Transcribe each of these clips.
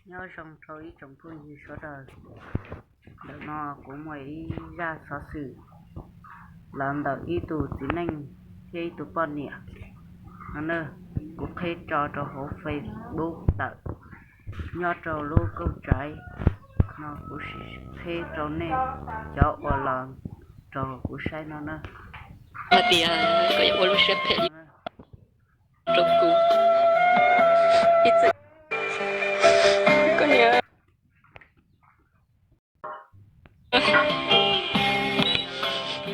Nyob zoo rau ib tsoom phooj ywg sawv daws. Ntawm no kuv muaj ib zaj xov xwm los ntawm ib tug txiv neej thiab ib tug poj niam no na. Kuv qhib tso rau hauv Facebook tawm nyob rau lub kauj tsav no, kuv sim qhib rau nej cov uas los rau kuv saib no na. Hais tias koj yuav ua lub siab phem li rau kuv. Ib txwm koj niam,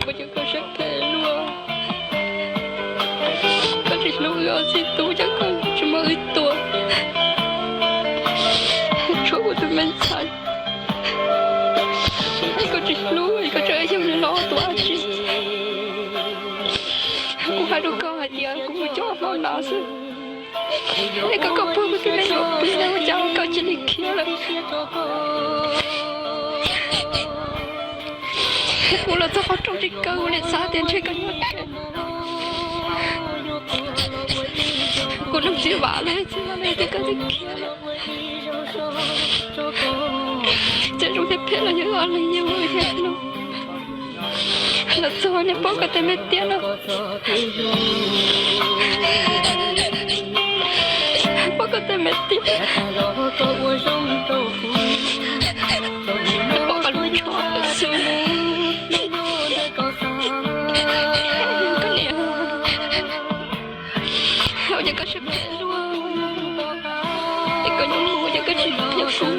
koj cov koj siab phem luaj, koj tsis hlub wb ob txiv tub, coj koj tsis muab wb tua, tshuav kuv tus me ntxhais, koj tsis hlub, koj tseem yog nws los tua dab tsi? Kuv hais rau koj hais tias kuv mus coj hmo no xwb, es koj, koj puag kuv tus me nyuam pw no ua cas koj cia li khiav lawm? Kuv los txog qhov rooj tsis kaw, kuv nim xav tias ntshe koj nyob tsev. Kuv nug txiv Vam lawv, txiv Vam lawv tias koj twb khiav lawm. Txawm zoo thiab phem los yog ob leeg yeej ua thiab no. Los txog niam, pom koj tej me tiab no, pom koj tej me tiab, pom koj lub tsho xwb. Koj niam, ua cas koj siab phem luaj, es koj nyob mus ua cas koj tsis qhia kuv?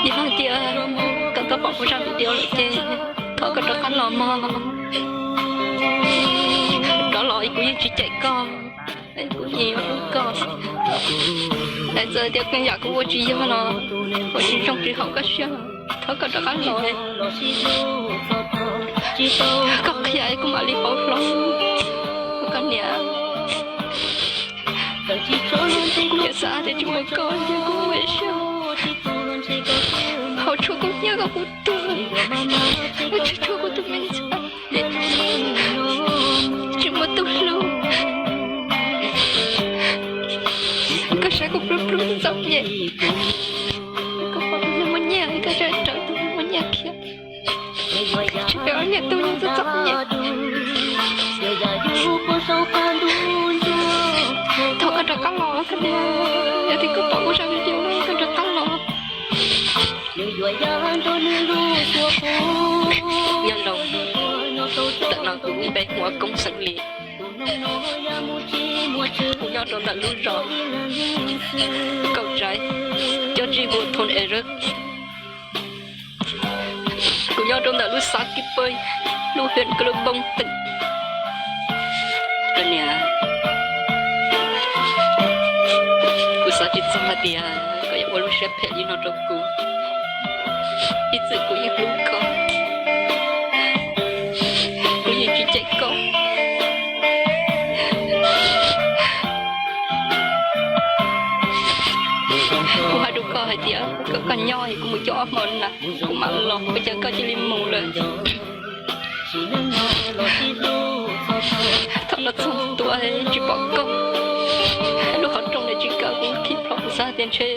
Yog hais tias koj tau pom kuv zaj video lawm ces thov koj rov qab los mog. Rov los es kuv yeej tsis cem koj, kuv yeej yuav hlub koj. Es txawm tias yam kuv ua tsis yog los, ua tsis zoo tsis haum koj siab los, thov koj rov qab los, koj qhia es kuv mam li pauv hloov. Koj niam, kuv niam xav tias tsis muaj koj ces kuv ua siab, ho tshuav koj nyiaj koj kuv tuag, tsis tshuav kuv tus me ntxhais, tsis muaj tus hlub. Koj saib kuv plub plub txom nyem, koj pom tus neeg muaj nyiaj koj tseem raws tus neeg muaj nyiaj khiav, tsis pom ob niam tub nyob txom txom nyem. Thov koj rov qab los koj niam, yog tias koj pom kuv zaj video no koj rov qab los. Nyob zoo, ntawm no kuv npe hu ua Koob xeem Lis. Kuv nyob rau ntawm lub zos Kaum Tsaiv, cov tsis hu thoob es. Kuv nyob rau ntawm lub xav Kib Pawg, lub huyện Krông Bông tỉnh. Koj niam, kuv xav tsis txog hais tias koj yuav ua lub siab phem li no rau kuv. Ib txwm kuv yeej hlub koj, kuv yeej tsis cem koj. Kuv hais rau koj hais tias kom koj nyob es kuv mus coj ob hmo na kuv mam los, ua cas koj cia li mus lawm? Thaum no txog tuaj tsis pom koj, lub qhov rooj ntawd tsis kaw, kuv thim plho kuv xav tias ntshe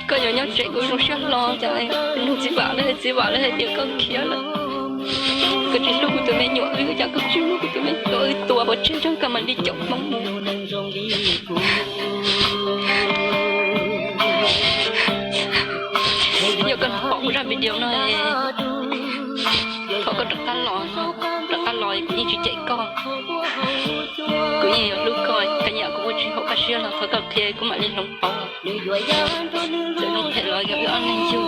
koj yuav nyob tsev kuv zoo siab hlo, cas nug txiv Vam lawv, txiv Vam lawv hais tias koj khiav lawm, koj tsis hlub kuv tus me nyuam wb, cas koj tsis muab kuv tus me nyuam wb tua pov tseg tso koj mam li caum Hmoob mus. Yog koj pom kuv zaj video no, thov koj rov qab los, rov qab los kuv yeej tsis cem koj. Kuv yeej yuav hlub koj, koj nyiam kuv ua tsis haum koj siab los thov koj qhia kuv mam li hloov pauv. Txawm zoo phem los yog wb ob leeg yug,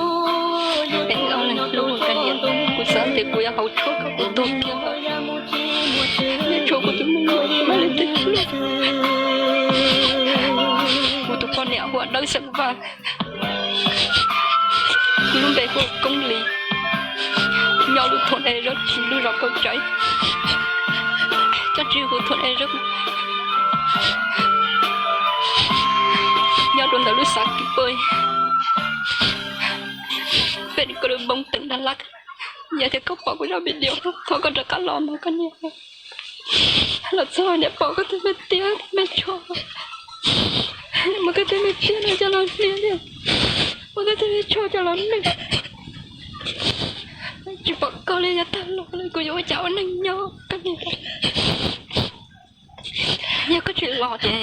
es wb ob leeg hlub koj niam. Kuv xav tias kuv yuav haus tshuaj kom kuv tuag kiag, tshuav kuv tus me nyuam mam li hlub. Kuv tus poj niam hu ua Dawb xeem Vaj. Kuv lub npe hu ua Koob Lis, nyob lub thôn Ea Zawg, lub zos Kaum Tsaiv, cov tsis hu thôn Ea Zawg, nyob rau ntawm lub xav Kib Pawg, huyện Krông Bông tỉnh Đắk Lắk. Yog tias koj pom kuv zaj video, thov koj rov qab los mog koj niam. Los txog niam pom koj tus me tiab me tsho, muab koj tus me tiab no coj los hnia thiab, muab koj tus me tsho coj los noj. Tsis pom koj li, yog tag los lawm kuv yuav ua cas ua neej nyob koj niam. Yog koj tsis los ces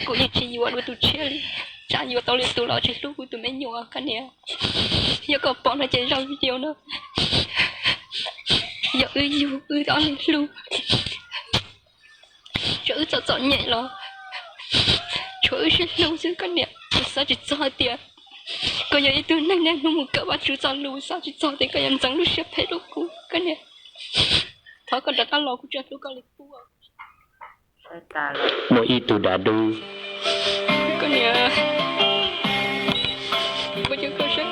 kuv yeej tsis yuav dua tus tshiab li. Tsam yuav tau lwm tus los tsis hlub kuv tus me nyuam koj niam. Yog koj pom no ces zaj video no yog wb yug wb ob leeg hlub, txawm wb txom txom nyem los tshuav wb sib hlub xwb koj niam. Kuv xav tsis txog hais tias koj yog ib tug neeg niaj hnub mus kawm Vajtswv txoj lus, xav tsis txog tias koj yuav ntxeev lub siab phem rau kuv koj niam. Thov koj rov qab los, kuv tsis hlub koj li pub. Muaj ib tug dav dub, koj niam, kuv cov koj saib